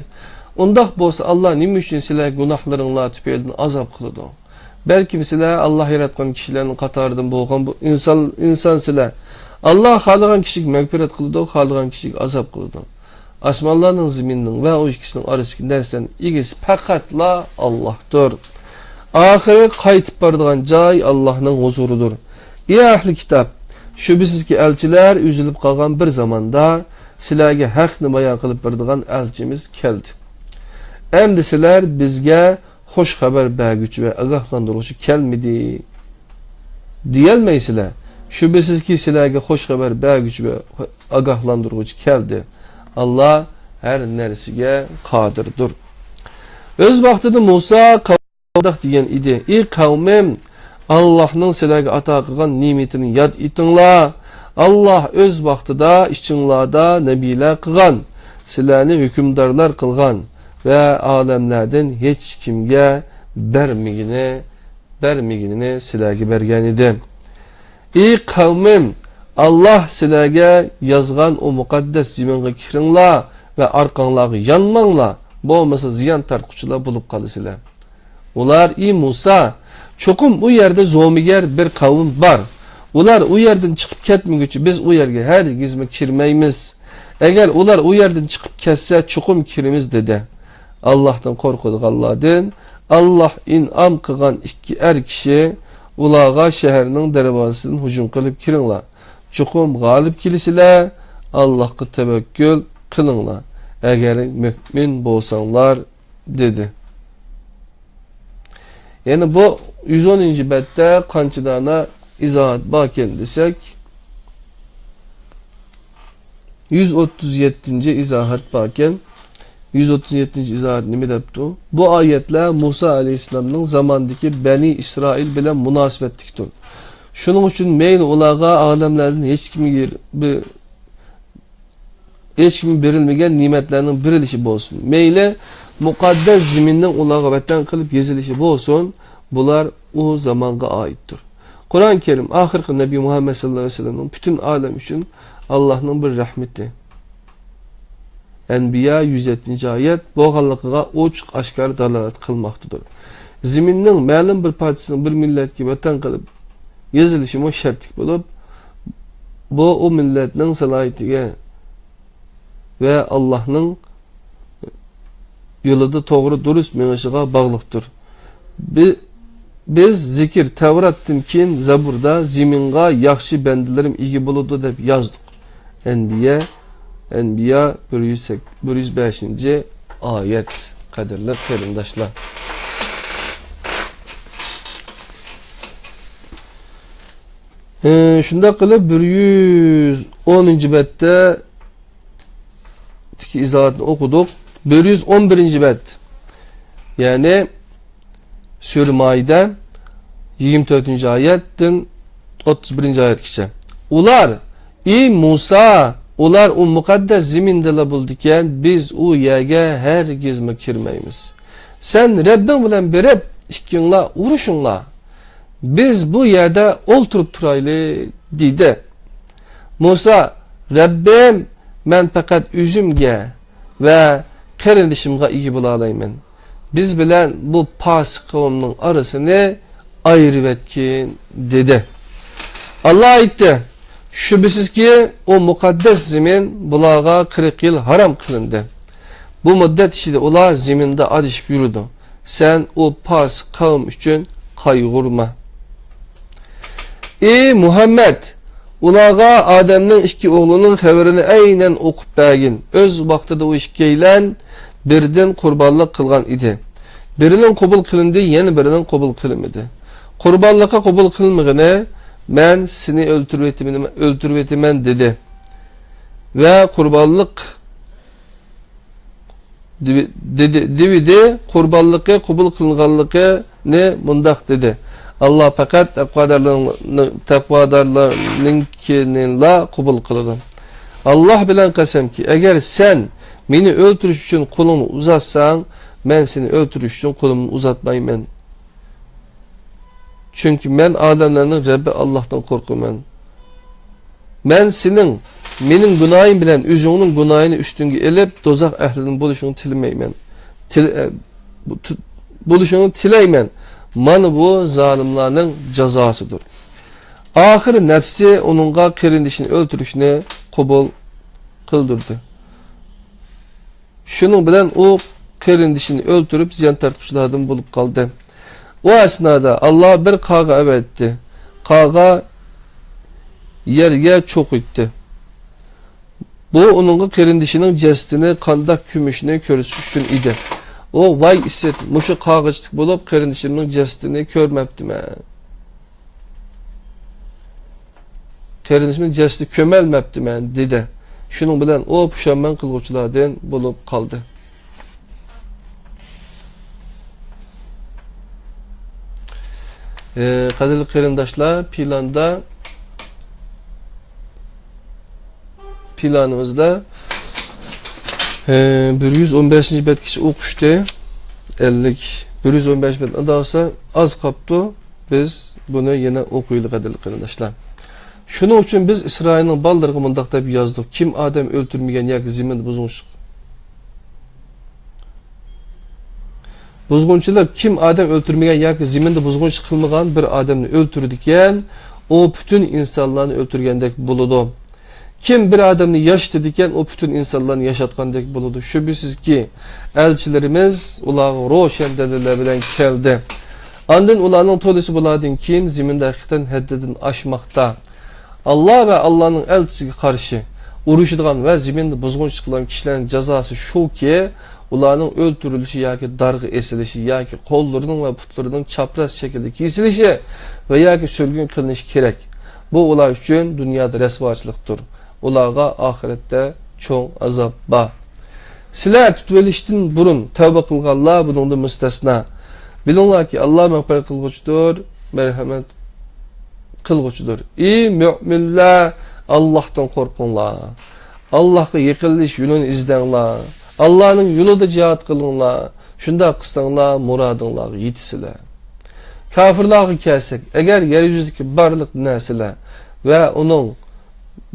ئۇنداق بولسا ئاللا نېمە ئۈچۈن سىلەرگە گۇناھلىرىڭلار تۈپەيلىدىن ئازاب قىلىدۇ؟ بەلكىم سىلەر ئاللا ياراتقان كىشىلەرنىڭ قاتارىدىن بولغان بۇ ئىنسان، ئىنسان سىلەر. ئاللا خالىغان كىشىگە مەغپىرەت قىلىدۇ، خالىغان كىشىگە ئازاب قىلىدۇ. ئاسمانلارنىڭ، زېمىننىڭ ۋە ئۇ ئىككىسىنىڭ ئارىسىدىكى نەرسىلەرنىڭ ئىگىسى پەقەتلا ئاللاھتۇر. ئاخىرى قايتىپ بارىدىغان جاي ئاللاھنىڭ ھۇزۇرىدۇر. ئى ئەھلى كىتاب! شۈبھىسىزكى، ئەلچىلەر ئۈزۈلۈپ قالغان بىر زاماندا سىلەرگە ھەقنى بايان قىلىپ بېرىدىغان ئەلچىمىز كەلدى. ئەمدى سىلەر بىزگە خۇش خەۋەر بەرگۈچى ۋە ئاگاھلاندۇرغۇچى كەلمىدى دېيەلمەيسىلەر. شۈبھىسىزكى، سىلەرگە خۇش خەۋەر بەرگۈچى ۋە ئاگاھلاندۇرغۇچى كەلدى. ئاللا ھەر نەرسىگە قادىردۇر. ئۆز ۋاقتىدا مۇسا قەۋمىگە مۇنداق دېگەن ئىدى: ئى قەۋمىم، ئاللاھنىڭ سىلەرگە ئاتا قىلغان نېمىتىنى ياد ئېتىڭلار. ئاللاھ ئۆز ۋاقتىدا ئىچىڭلاردا نەبىيلەر قىلغان، سىلەرنى ھۆكۈمدارلار قىلغان ۋە ئالەملەردىن ھېچكىمگە بەرمىگىنى، بەرمىگىنىنى سىلەرگە بەرگەن ئىدى. ئى قەۋمىم، ئاللاھ سىلەرگە يازغان ئۇ مۇقەددەس زېمىنغا كىرىڭلار ۋە ئارقاڭلارغا يانماڭلار، بولمىسا زىيان تارتقۇچىلار بولۇپ قالىسىلەر. ئۇلار: ئى مۇسا، چوقۇم ئۇ يەردە زومىگەر بىر قەۋم بار. ئۇلار ئۇ يەردىن چىقىپ كەتمىگۈچە بىز ئۇ يەرگە ھەرگىزمۇ كىرمەيمىز. ئەگەر ئۇلار ئۇ يەردىن چىقىپ كەتسە، چوقۇم كىرىمىز، دېدى. ئاللاھتىن قورقىدىغانلاردىن ئاللاھ ئىنئام قىلغان ئىككى ئەر كىشى ئۇلارغا شەھەرنىڭ دەرۋازىسىدىن ھۇجۇم قىلىپ كىرىڭلار. چوقۇم غالىب كېلىسىلەر. ئاللاھقا تەۋەككۈل قىلىڭلار، ئەگەر مۆمىن بولساڭلار، دېدى. يەنى بۇ يۈز ئونىنچى بەتتە قانچە دانە ئىزاھات باركەن دېسەك، يۈز ئوتتۇز يەتتىنچى ئىزاھات باركەن. يۈز ئوتتۇز يەتتىنچى ئىزاھات نېمە دەپتۇ؟ بۇ ئايەتلەر مۇسا ئەلەيھىسسالامنىڭ زامانىدىكى بەنى ئىسرائىل بىلەن مۇناسىۋەتلىكتۇر. شۇنىڭ ئۈچۈن مەيلى ئۇلارغا ئالەملەردىن ھېچكىمگە بىر ھېچكىمگە بېرىلمىگەن نېمەتلەرنىڭ بېرىلىشى بولسۇن، مەيلى مۇقەددەس زېمىننىڭ ئۇلارغا ۋەتەن قىلىپ يېزىلىشى بولسۇن، بۇلار ئۇ زامانغا ئائىتتۇر. قۇرئان كەرىم ئاخىرقى نەبى مۇھەممەد سەللەللاھۇ ئەلەيھى ۋەسەللەمنىڭ پۈتۈن ئالەم ئۈچۈن ئاللاھنىڭ بىر رەھمىتى. ئەنبىيا يۈز يەتتىنچى ئايەت بولغانلىقىغا ئوچۇق ئاشكارا دالالەت قىلماقتىدۇر. زېمىننىڭ مەلۇم بىر پارچىسىنىڭ بىر مىللەتكە ۋەتەن قىلىپ يېزىلىشىمۇ شەرتلىك بولۇپ، بۇ ئۇ مىللەتنىڭ سالاھىيىتىگە ۋە ئاللاھنىڭ يولىدا توغرا دۇرۇس مېڭىشىغا باغلىقتۇر. بى-، بىز زىكىر، تەۋراتتىن كېيىن زەبۇردا زېمىنغا ياخشى بەندىلىرىم ئىگە بولىدۇ دەپ يازدۇق. ئەنبىيا، ئەنبىيا بىر يۈز سەك-، بىر يۈز بەشىنچى ئايەت. قەدىرلىك قېرىنداشلار. ئى، شۇنداق قىلىپ، بىر يۈز ئونىنچى بەتتە ئىزاھاتنى ئوقۇدۇق. بىر يۈز ئون بىرىنچى بەت، يەنى سۈرە مائىدە، يىگىرمە تۆتىنچى ئايەتتىن ئوتتۇز بىرىنچى ئايەتكىچە. ئۇلار، ئى مۇسا، ئۇلار ئۇ مۇقەددەس زېمىندىلا بولىدىكەن، بىز ئۇ يەرگە ھەرگىزمۇ كىرمەيمىز. سەن رەببىڭ بىلەن بېرىپ، ئىككىڭلار ئۇرۇشۇڭلار. بىز بۇ يەردە ئولتۇرۇپ تۇرايلى، دېدى. مۇسا، رەببىم، مەن پەقەت ئۆزۈمگە ۋە قېرىندىشىمغا ئىگە بولالايمەن. بىز بىلەن بۇ پاسىق قەۋمنىڭ ئارىسىنى ئايرىۋەتكىن، دېدى. ئاللا ئېيتتى، شۈبھىسىزكى، ئۇ مۇقەددەس زېمىن بۇلارغا قىرىق يىل ھارام قىلىندى. بۇ مۇددەت ئىچىدە ئۇلار زېمىندا ئادىشىپ يۈرىدۇ. سەن ئۇ پاسىق قەۋم ئۈچۈن قايغۇرما. ئى مۇھەممەد، ئۇلارغا ئادەمنىڭ ئىككى ئوغلىنىڭ خەۋىرىنى ئەينەن ئوقۇپ بەرگىن. ئۆز ۋاقتىدا ئۇ ئىككىيلەن بىردىن قۇربانلىق قىلغان ئىدى. بىرىنىڭ قوبۇل قىلىندى، يەنە بىرىنىڭ قوبۇل قىلمىدى. قۇربانلىققا قوبۇل قىلمىغىنى، مەن سېنى ئۆلتۈرۈۋېتىمەن، ئۆلتۈرۈۋېتىمەن، دېدى. ۋە قۇربانلىق دېۋى-، دېدى، دېۋىدى، قۇربانلىقى قوبۇل قىلىنغانلىقىنى مۇنداق دېدى، ئاللا پەقەت تەقۋادارلارنىڭ-، تەقۋادارلارنىڭكىنىلا قوبۇل قىلىدۇ. ئاللا بىلەن قەسەمكى، ئەگەر سەن مېنى ئۆلتۈرۈش ئۈچۈن قولۇڭنى ئۇزاتساڭ، مەن سېنى ئۆلتۈرۈش ئۈچۈن قولۇمنى ئۇزاتمايمەن. چۈنكى مەن ئادەملەرنىڭ رەببى ئاللاھتىن قورقىمەن. مەن سېنىڭ، مېنىڭ گۇناھىم بىلەن ئۆزۈڭنىڭ گۇناھىنى ئۈستۈڭگە ئېلىپ، دوزاخ ئەھلىدىن بولۇشۇڭنى تىلىمەيمەن. تىل-، ئە، بۇ-، تۇ-، بولۇشۇڭنى تىلەيمەن. مانا بۇ زالىملارنىڭ جازاسىدۇر. ئاخىرى نەپسى ئۇنىڭغا قېرىندىشىنى ئۆلتۈرۈشنى قوبۇل قىلدۇردى. شۇنىڭ بىلەن ئۇ قېرىندىشىنى ئۆلتۈرۈپ، زىيان تارتقۇچىلاردىن بولۇپ قالدى. ئۇ ئەسنادا ئاللا بىر قاغا ئەۋەتتى. قاغا يەرگە چوقۇيتتى. بۇ ئۇنىڭغا قېرىندىشىنىڭ جەسىتىنى قانداق كۆمۈشنى كۆرسىتىش ئۈچۈن ئىدى. ئۇ، ۋاي ئىسىت، مۇشۇ قاغىچىلىك بولۇپ، قېرىندىشىمنىڭ جەسىتىنى كۆرمەپتىمەن. قېرىندىشىمنىڭ جەسىتىنى كۆمەلمەپتىمەن، دېدى. شۇنىڭ بىلەن ئۇ پۇشايمان قىلغۇچىلاردىن بولۇپ قالدى. ئى، قەدىرلىك قېرىنداشلار، پىلاندا، پىلانىمىزدا، ئى، بىر يۈز ئون بەشىنچى بەتكىچە ئوقۇشتى. ئەللىك، بىر يۈز ئون بەش بەت ئادا بولسا ئاز قاپتۇ. بىز بۇنى يەنە ئوقۇيلى، قەدىرلىك قېرىنداشلار. شۇنىڭ ئۈچۈن بىز ئىسرائىلنىڭ بالىلىرىغا مۇنداق دەپ يازدۇق، كىم ئادەم ئۆلتۈرمىگەن ياكى زېمىندا بۇزغۇنچىلىق، بۇزغۇنچىلىق، كىم ئادەم ئۆلتۈرمىگەن ياكى زېمىندا بۇزغۇنچىلىق قىلمىغان بىر ئادەمنى ئۆلتۈرىدىكەن، ئۇ پۈتۈن ئىنسانلارنى ئۆلتۈرگەندەك بولىدۇ. كىم بىر ئادەمنى ياشىتىدىكەن، ئۇ پۈتۈن ئىنسانلارنى ياشاتقاندەك بولىدۇ. شۈبھىسىزكى، ئەلچىلىرىمىز ئۇلارغا روشەن دەلىللەر بىلەن كەلدى. ئاندىن ئۇلارنىڭ تولىسى بۇلاردىن كېيىن زېمىندا ھەقىقەتەن ھەددىدىن ئاشماقتا. ئاللا ۋە ئاللانىڭ ئەلچىسىگە قارشى ئۇرۇشىدىغان ۋە زېمىندا بۇزغۇنچىلىق قىلغان كىشىلەرنىڭ جازاسى شۇكى، ئۇلارنىڭ ئۆلتۈرۈلۈشى ياكى دارغا ئېسىلىشى ياكى قوللىرىنىڭ ۋە پۇتلىرىنىڭ چاپراس شەكىلدە كېسىلىشى ۋە ياكى سۈرگۈن قىلىنىشى كېرەك. بۇ ئۇلار ئۈچۈن دۇنيادا رەسۋاچىلىقتۇر. ئۇلارغا ئاخىرەتتە چوڭ ئازاب بار. سىلەر تۇتۇۋېلىشتىن بۇرۇن تەۋبە قىلغانلار بۇنىڭدىن مۇستەسنا. بىلىڭلاركى، ئاللا مەغپىرەت قىلغۇچىدۇر، مەرھەمەت قىلغۇچىدۇر. ئى مۆمىنلەر، ئاللاھتىن قورقۇڭلار. ئاللاھقا يېقىنلىشىش يولىنى ئىزدەڭلار. ئاللانىڭ يولىدا جىھاد قىلىڭلار. شۇنداق قىلساڭلار، مۇرادىڭلارغا يېتىسىلەر. كاپىرلارغا كەلسەك، ئەگەر يەر يۈزىدىكى بارلىق نەرسىلەر ۋە ئۇنىڭ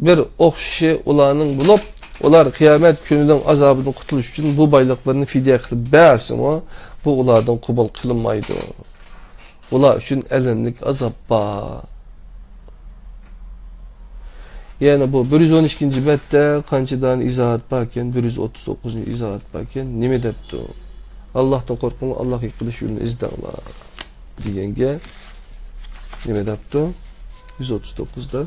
بىر ئوخشىشى ئۇلارنىڭ بولۇپ، ئۇلار قىيامەت كۈنىنىڭ ئازابىدىن قۇتۇلۇش ئۈچۈن بۇ بايلىقلىرىنى فىدىيە قىلىپ بەرسىمۇ، بۇ ئۇلاردىن قوبۇل قىلىنمايدۇ. ئۇلار ئۈچۈن ئەلەملىك ئازاب بار. يەنى بۇ بىر يۈز ئون ئىككىنچى بەتتە قانچە دانە ئىزاھات باركەن؟ بىر يۈز ئوتتۇز توققۇزىنچى ئىزاھات باركەن. نېمە دەپتۇ؟ ئاللاھتىن قورقۇڭلار، ئاللاھقا يېقىنلىشىش يولىنى ئىزدەڭلار دېگەنگە نېمە دەپتۇ؟ يۈز ئوتتۇز توققۇزدا.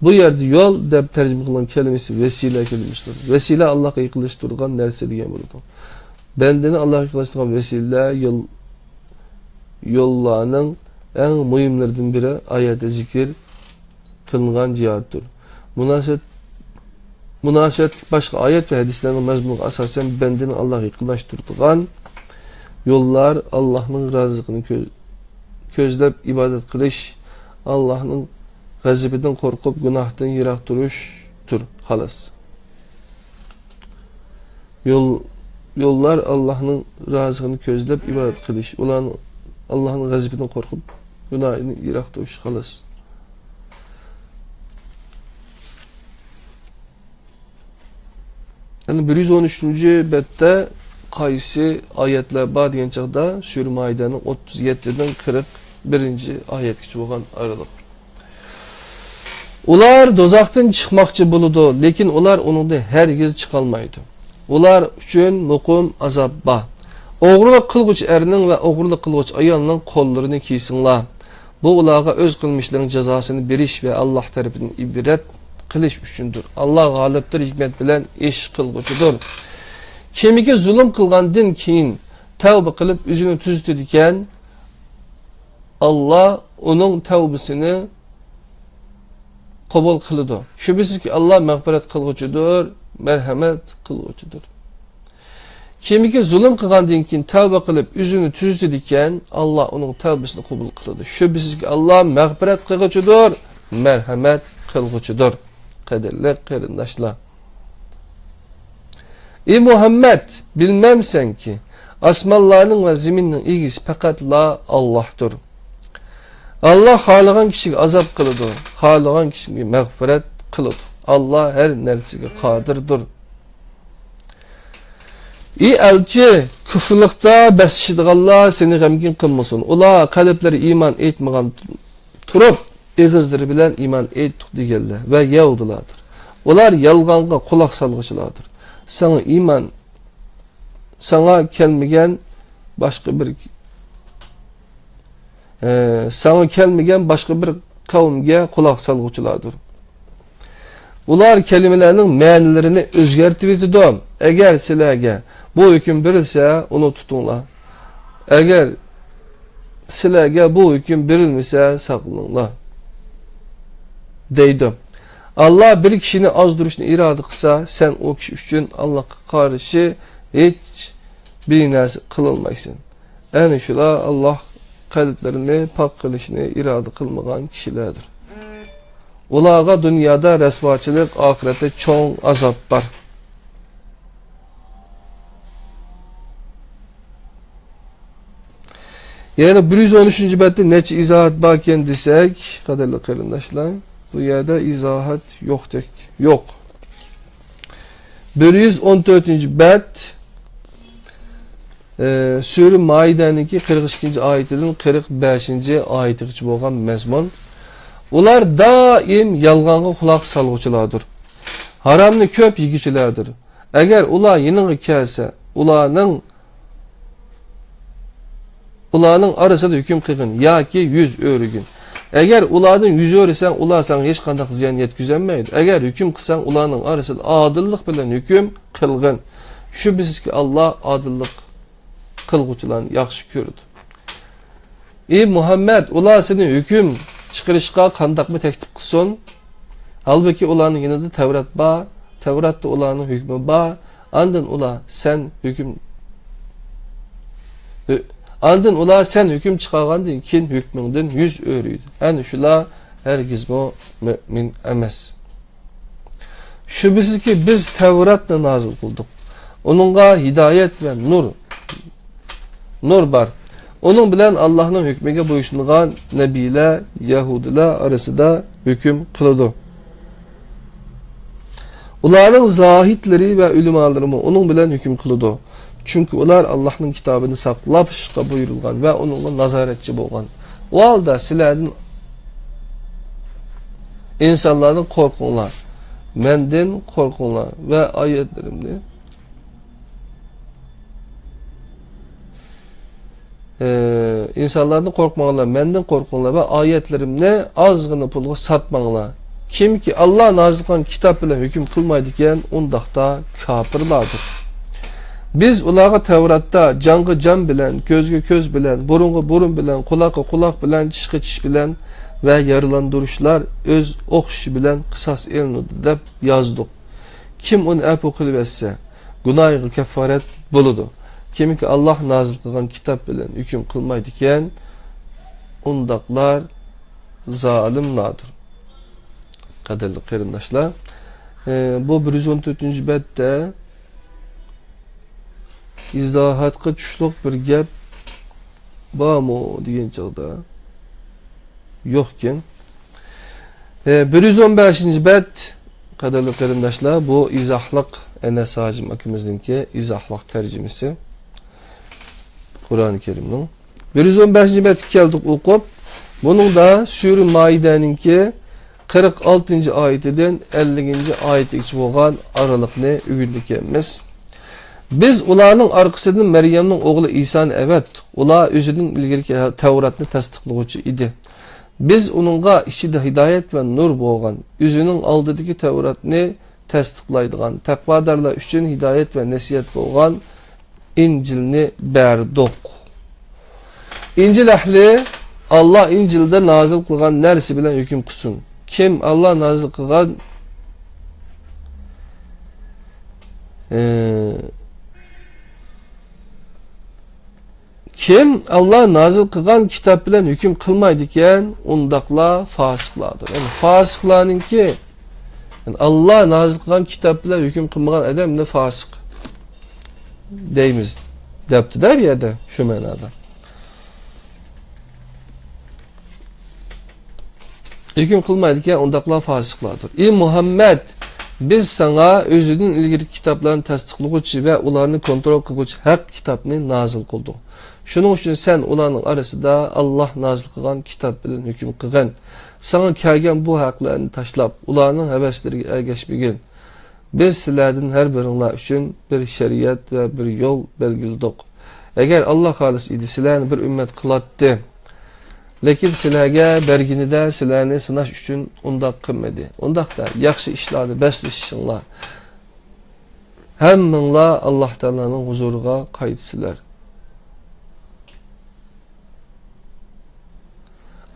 بۇ يەردە يول دەپ تەرجىمە قىلغان كەلىمىسى ۋەسىلە كەلىمىسىدۇر. ۋەسىلە ئاللاھقا يېقىنلاشتۇرىدىغان نەرسە دېگەن بولىدۇ. بەندىنى ئاللاھقا يېقىنلاشتۇرغان ۋەسىلە يول، يوللارنىڭ ئەڭ مۇھىملىرىدىن بىرى ئايەتتە زىكىر قىلىنغان جىھادتۇر. مۇناسىۋەت، مۇناسىۋەتلىك باشقا ئايەت ۋە ھەدىسلەرنىڭ مەزمۇنىغا ئاساسەن بەندىنى ئاللاھقا يېقىنلاشتۇرىدىغان يوللار ئاللاھنىڭ رازىلىقىنى كۆ-، كۆزلەپ ئىبادەت قىلىش، ئاللاھنىڭ غەزىپىدىن قورقۇپ گۇناھتىن يىراق تۇرۇشتۇر. خالاس. يول، يوللار ئاللاھنىڭ رازىلىقىنى كۆزلەپ ئىبادەت قىلىش، ئۇلارنىڭ ئاللاھنىڭ غەزىپىدىن قورقۇپ گۇناھىدىن يىراق تۇرۇش. خالاس. يەنى بىر يۈز ئون ئۈچىنچى بەتتە قايسى ئايەتلەر بار دېگەن چاغدا، سۈرە مائىدەنىڭ ئوتتۇز يەتتىدىن قىرىق بىرىنچى ئايەتكىچە بولغان ئارىلىق. ئۇلار دوزاختىن چىقماقچى بولىدۇ، لېكىن ئۇلار ئۇنىڭدىن ھەرگىز چىقالمايدۇ. ئۇلار ئۈچۈن مۇقىم ئازاب بار. ئوغرىلىق قىلغۇچى ئەرنىڭ ۋە ئوغرىلىق قىلغۇچى ئايالنىڭ قوللىرىنى كېسىڭلار. بۇ ئۇلارغا ئۆز قىلمىشلىرىنىڭ جازاسىنى بېرىش ۋە ئاللاھ تەرىپىدىن ئىبرەت قىلىش ئۈچۈندۇر. ئاللاھ غالىبتۇر، ھېكمەت بىلەن ئىش قىلغۇچىدۇر. كىمكى زۇلۇم قىلغاندىن كېيىن تەۋبە قىلىپ ئۆزىنى تۈزىتىدىكەن، ئاللاھ ئۇنىڭ تەۋبىسىنى قوبۇل قىلىدۇ. شۈبھىسىزكى، ئاللاھ مەغپىرەت قىلغۇچىدۇر، مەرھەمەت قىلغۇچىدۇر. كىمكى زۇلۇم قىلغاندىن كېيىن تەۋبە قىلىپ ئۆزىنى تۈزىتىدىكەن، ئاللاھ ئۇنىڭ تەۋبىسىنى قوبۇل قىلىدۇ. شۈبھىسىزكى، ئاللاھ مەغپىرەت قىلغۇچىدۇر، مەرھەمەت قىلغۇچىدۇر. قەدىرلىك قېرىنداشلار، ئى مۇھەممەد، بىلمەمسەنكى، ئاسمانلارنىڭ ۋە زېمىننىڭ ئىگىسى پەقەتلا ئاللاھتۇر. ئاللاھ خالىغان كىشىگە ئازاب قىلىدۇ، خالىغان كىشىگە مەغپىرەت قىلىدۇ. ئاللاھ ھەر نەرسىگە قادىردۇر. ئى ئەلچى، كۇفرلۇقتا بەسلىشىدىغانلار سېنى غەمگىن قىلمىسۇن. ئۇلار قەلبلىرى ئىمان ئېيتمىغان تۇرۇپ، ئېغىزلىرى بىلەن ئىمان ئېيتتۇق دېگەنلەر ۋە يەھۇدىيلاردۇر. ئۇلار يالغانغا قۇلاق سالغۇچىلاردۇر. ساڭا ئىمان، ساڭا كەلمىگەن باشقا بىر، ئە، ساڭا كەلمىگەن باشقا بىر قەۋمگە قۇلاق سالغۇچىلاردۇر. ئۇلار كەلىمىلەرنىڭ مەنىلىرىنى ئۆزگەرتىۋېتىدۇ. ئەگەر سىلەرگە بۇ ھۆكۈم بېرىلسە، ئۇنى تۇتۇڭلار. ئەگەر سىلەرگە بۇ ھۆكۈم بېرىلمىسە، ساقلىنىڭلار، دەيدۇ. ئاللاھ بىر كىشىنى ئازدۇرۇشنى ئىرادە قىلسا، سەن ئۇ كىشى ئۈچۈن ئاللاھقا قارشى ھېچ بىر نەرسە قىلالمايسەن. ئەنە شۇلار ئاللاھ قەلبلىرىنى پاك قىلىشنى ئىرادە قىلمىغان كىشىلەردۇر. ئۇلارغا دۇنيادا رەسۋاچىلىق، ئاخىرەتتە چوڭ ئازاب بار. يەنى بىر يۈز ئون ئۈچىنچى بەتتە نەچچە ئىزاھات باركەن دېسەك، قەدىرلىك قېرىنداشلار، بۇ يەردە ئىزاھات يوقتەك. يوق. بىر يۈز ئون تۆتىنچى بەت، ئى، سۈرە مائىدەنىڭكى قىرىق ئىككىنچى ئايىتىدىن قىرىق بەشىنچى ئايىتىغىچە بولغان مەزمۇن. ئۇلار دائىم يالغانغا قۇلاق سالغۇچىلاردۇر. ھارامنى كۆپ يېگۈچىلەردۇر. ئەگەر ئۇلار يېنىڭغا كەلسە، ئۇلارنىڭ، ئۇلارنىڭ ئارىسىدا ھۆكۈم قىلغىن ياكى يۈز ئۆرۈگىن. ئەگەر ئۇلاردىن يۈز ئۆرۈسەڭ، ئۇلار ساڭا ھېچقانداق زىيان يەتكۈزەلمەيدۇ. ئەگەر ھۆكۈم قىلساڭ، ئۇلارنىڭ ئارىسىدا ئادىللىق بىلەن ھۆكۈم قىلغىن. شۈبھىسىزكى، ئاللاھ ئادىللىق قىلغۇچىلارنى ياخشى كۆرىدۇ. ئى مۇھەممەد، ئۇلار سېنى ھۆكۈم چىقىرىشقا قانداقمۇ تەكلىپ قىلسۇن؟ ھالبۇكى، ئۇلارنىڭ يېنىدا تەۋرات بار، تەۋراتتا ئۇلارنىڭ ھۆكمى بار. ئاندىن ئۇلار سەن ھۆكۈم، ھۆ-، ئاندىن ئۇلار سەن ھۆكۈم چىقارغاندىن كېيىن ھۆكمۈڭدىن يۈز ئۆرۈيدۇ. ئەنە شۇلار ھەرگىزمۇ مۆمىن ئەمەس. شۈبھىسىزكى، بىز تەۋراتنى نازىل قىلدۇق. ئۇنىڭغا ھىدايەت ۋە نۇر، نۇر بار. ئۇنىڭ بىلەن ئاللاھنىڭ ھۆكمىگە بويسۇنغان نەبىيلەر يەھۇدىيلار ئارىسىدا ھۆكۈم قىلىدۇ. ئۇلارنىڭ زاھىدلىرى ۋە ئۆلىمالىرىمۇ ئۇنىڭ بىلەن ھۆكۈم قىلىدۇ. چۈنكى ئۇلار ئاللاھنىڭ كىتابىنى ساقلاشقا بۇيرۇلغان ۋە ئۇنىڭغا نازارەتچى بولغان. ئۇ ھالدا سىلەردىن، ئىنسانلاردىن قورقۇڭلار، مەندىن قورقۇڭلار ۋە ئايەتلىرىمنى ئى، ئىنسانلاردىن قورقماڭلار، مەندىن قورقۇڭلار ۋە ئايەتلىرىمنى ئازغىنا پۇلغا ساتماڭلار. كىمكى ئاللا نازىل قىلغان كىتاب بىلەن ھۆكۈم قىلمايدىكەن، ئۇنداقتا كاپىرلاردۇر. بىز ئۇلارغا تەۋراتتا جانغا جان بىلەن، كۆزگە كۆز بىلەن، بۇرۇنغا بۇرۇن بىلەن، قۇلاققا قۇلاق بىلەن، چىشقا چىش بىلەن ۋە يارىلاندۇرۇشلار ئۆز ئوخشىشى بىلەن قىساس ئېلىنىدۇ دەپ يازدۇق. كىم ئۇنى ئەپۇ قىلىۋەتسە، گۇناھىغا كەففارەت بولىدۇ. كىمكى ئاللا نازىل قىلغان كىتاب بىلەن ھۆكۈم قىلمايدىكەن، ئۇنداقلار زالىملاردۇر. قەدىرلىك قېرىنداشلار، ئى، بۇ بىر يۈز ئون تۆتىنچى بەتتە ئىزاھاتقا چۈشلۈك بىر گەپ بارمۇ دېگەن چاغدا يوقكەن. ئى، بىر يۈز ئون بەشىنچى بەت، قەدىرلىك قېرىنداشلار، بۇ ئىزاھلىق، ئەنەس ھاجىم ئاكىمىزنىڭكى ئىزاھلىق تەرجىمىسى قۇرئان كەرىمنىڭ. بىر يۈز ئون بەشىنچى بەتكە كەلدۇق ئوقۇپ، بۇنىڭدا سۈرە مائىدەنىڭكى قىرىق ئالتىنچى ئايىتىدىن ئەللىكىنچى ئايىتىگىچە بولغان ئارىلىقنى ئۆگىنىدىكەنمىز. بىز ئۇلارنىڭ ئارقىسىدىن مەريەمنىڭ ئوغلى ئىسانى ئەۋەتتۇق. ئۇلار ئۆزىدىن ئىلگىرىكى تەۋراتنى تەستىقلىغۇچى ئىدى. بىز ئۇنىڭغا ئىچىدە ھىدايەت ۋە نۇر بولغان، ئۆزىنىڭ ئالدىدىكى تەۋراتنى تەستىقلايدىغان، تەقۋادارلار ئۈچۈن ھىدايەت ۋە نەسىھەت بولغان ئىنجىلنى بەردۇق. ئىنجىل ئەھلى، ئاللا ئىنجىلدا نازىل قىلغان نەرسە بىلەن ھۆكۈم قىلسۇن. كىم ئاللا نازىل قىلغان، ئى، كىم ئاللا نازىل قىلغان كىتاب بىلەن ھۆكۈم قىلمايدىكەن، ئۇنداقلار فاسىقلاردۇر. يەنى فاسىقلارنىڭكى، يەنى ئاللا نازىل قىلغان كىتاب بىلەن ھۆكۈم قىلمىغان ئادەم مۇنى فاسىق دەيمىز، دەپتۇ-دە بۇ يەردە، شۇ مەنادا. ھۆكۈم قىلمايدىكەن، ئۇنداقلار فاسىقلاردۇر. ئى مۇھەممەد، بىز ساڭا ئۆزىدىن ئىلگىرىكى كىتابلارنى تەستىقلىغۇچى ۋە ئۇلارنى كونترول قىلغۇچى ھەق كىتابنى نازىل قىلدۇق. شۇنىڭ ئۈچۈن سەن ئۇلارنىڭ ئارىسىدا ئاللا نازىل قىلغان كىتاب بىلەن ھۆكۈم قىلغىن. ساڭا كەلگەن بۇ ھەقلەرنى تاشلاپ، ئۇلارنىڭ ھەۋەسلىرىگە ئەگەشمىگىن. بىز سىلەردىن ھەر بىرىڭلار ئۈچۈن بىر شەرىئەت ۋە بىر يول بەلگىلىدۇق. ئەگەر ئاللا خالىسا ئىدى، سىلەرنى بىر ئۈممەت قىلاتتى. لېكىن سىلەرگە بەرگىنىدە سىلەرنى سىناش ئۈچۈن ئۇنداق قىلمىدى. ئۇنداقتا ياخشى ئىشلاردا بەسلىشىشىڭلار، ھەممىڭلار ئاللا تائالانىڭ ھۇزۇرىغا قايتىسىلەر.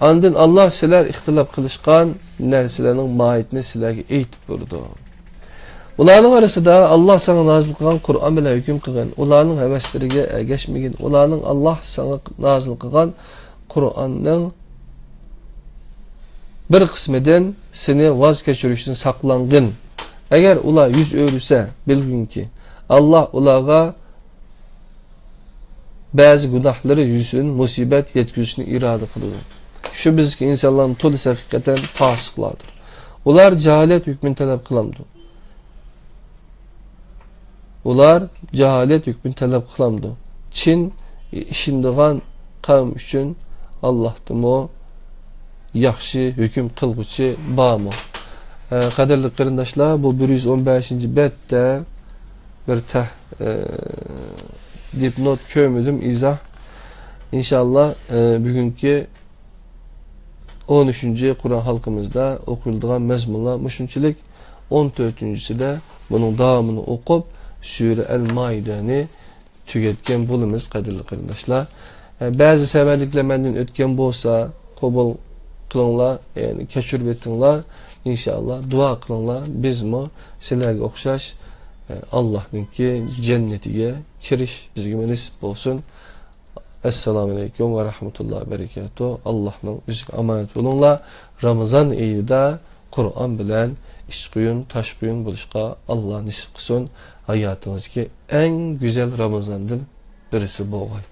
ئاندىن ئاللا سىلەر ئىختىلاپ قىلىشقان نەرسىلەرنىڭ ماھىيىتىنى سىلەرگە ئېيتىپ بېرىدۇ. ئۇلارنىڭ ئارىسىدا ئاللا ساڭا نازىل قىلغان قۇرئان بىلەن ھۆكۈم قىلغىن، ئۇلارنىڭ ھەۋەسلىرىگە ئەگەشمىگىن، ئۇلارنىڭ ئاللا ساڭا نازىل قىلغان قۇرئاننىڭ بىر قىسمىدىن سېنى ۋاز كەچۈرۈشتىن ساقلانغىن. ئەگەر ئۇلار يۈز ئۆرۈسە، بىلگىنكى، ئاللا ئۇلارغا بەزى گۇناھلىرى يۈزىسىدىن مۇسىبەت يەتكۈزۈشنى ئىرادە قىلىدۇ. شۈبھىسىزكى، ئىنسانلارنىڭ تولىسى ھەقىقەتەن پاسىقلاردۇر. ئۇلار جاھىلىيەت ھۆكمىنى تەلەپ قىلامدۇ؟ ئۇلار جاھىلىيەت ھۆكمىنى تەلەپ قىلامدۇ؟ چىن ئىشىنىدىغان قەۋم ئۈچۈن ئاللاھتىمۇ ياخشى ھۆكۈم قىلغۇچى بارمۇ؟ ئە، قەدىرلىك قېرىنداشلار، بۇ بىر يۈز ئون بەشىنچى بەتتە بىر تەھ-، ئە، دىپنوت كۆرمىدىم، ئىزاھ. ئىنشاللا، ئە، بۈگۈنكى ئون ئۈچىنچى قۇرئان ھالقىمىزدا ئوقۇلىدىغان مەزمۇنلار مۇشۇنچىلىك. ئون تۆتىنچىسىدە بۇنىڭ داۋامىنى ئوقۇپ، سۈرە ئەل مائىدەنى تۈگەتكەن بولىمىز، قەدىرلىك قېرىنداشلار. ئە، بەزى سەۋەنلىكلەر مەندىن ئۆتكەن بولسا، قوبۇل قىلىڭلار، يەنى كەچۈرۈۋېتىڭلار، ئىنشاللا، دۇئا قىلىڭلار. بىزمۇ سىلەرگە ئوخشاش، ئە، ئاللاھنىڭكى جەننىتىگە كىرىش بىزگىمۇ نېسىپ بولسۇن. ئەسسالامۇئەلەيكۇم ۋە رەھمەتۇللاھى ۋە بەرىكاتۇھ. ئاللاھنىڭ ئۆزىگە ئامانەت بولۇڭلار. رامىزان ئېيىدا قۇرئان بىلەن ئىچقۇيۇن، تاشقۇيۇن بولۇشقا ئاللا نېسىپ قىلسۇن. ھاياتىڭىزدىكى ئەڭ گۈزەل رامىزاندىن بىرسى بولغاي.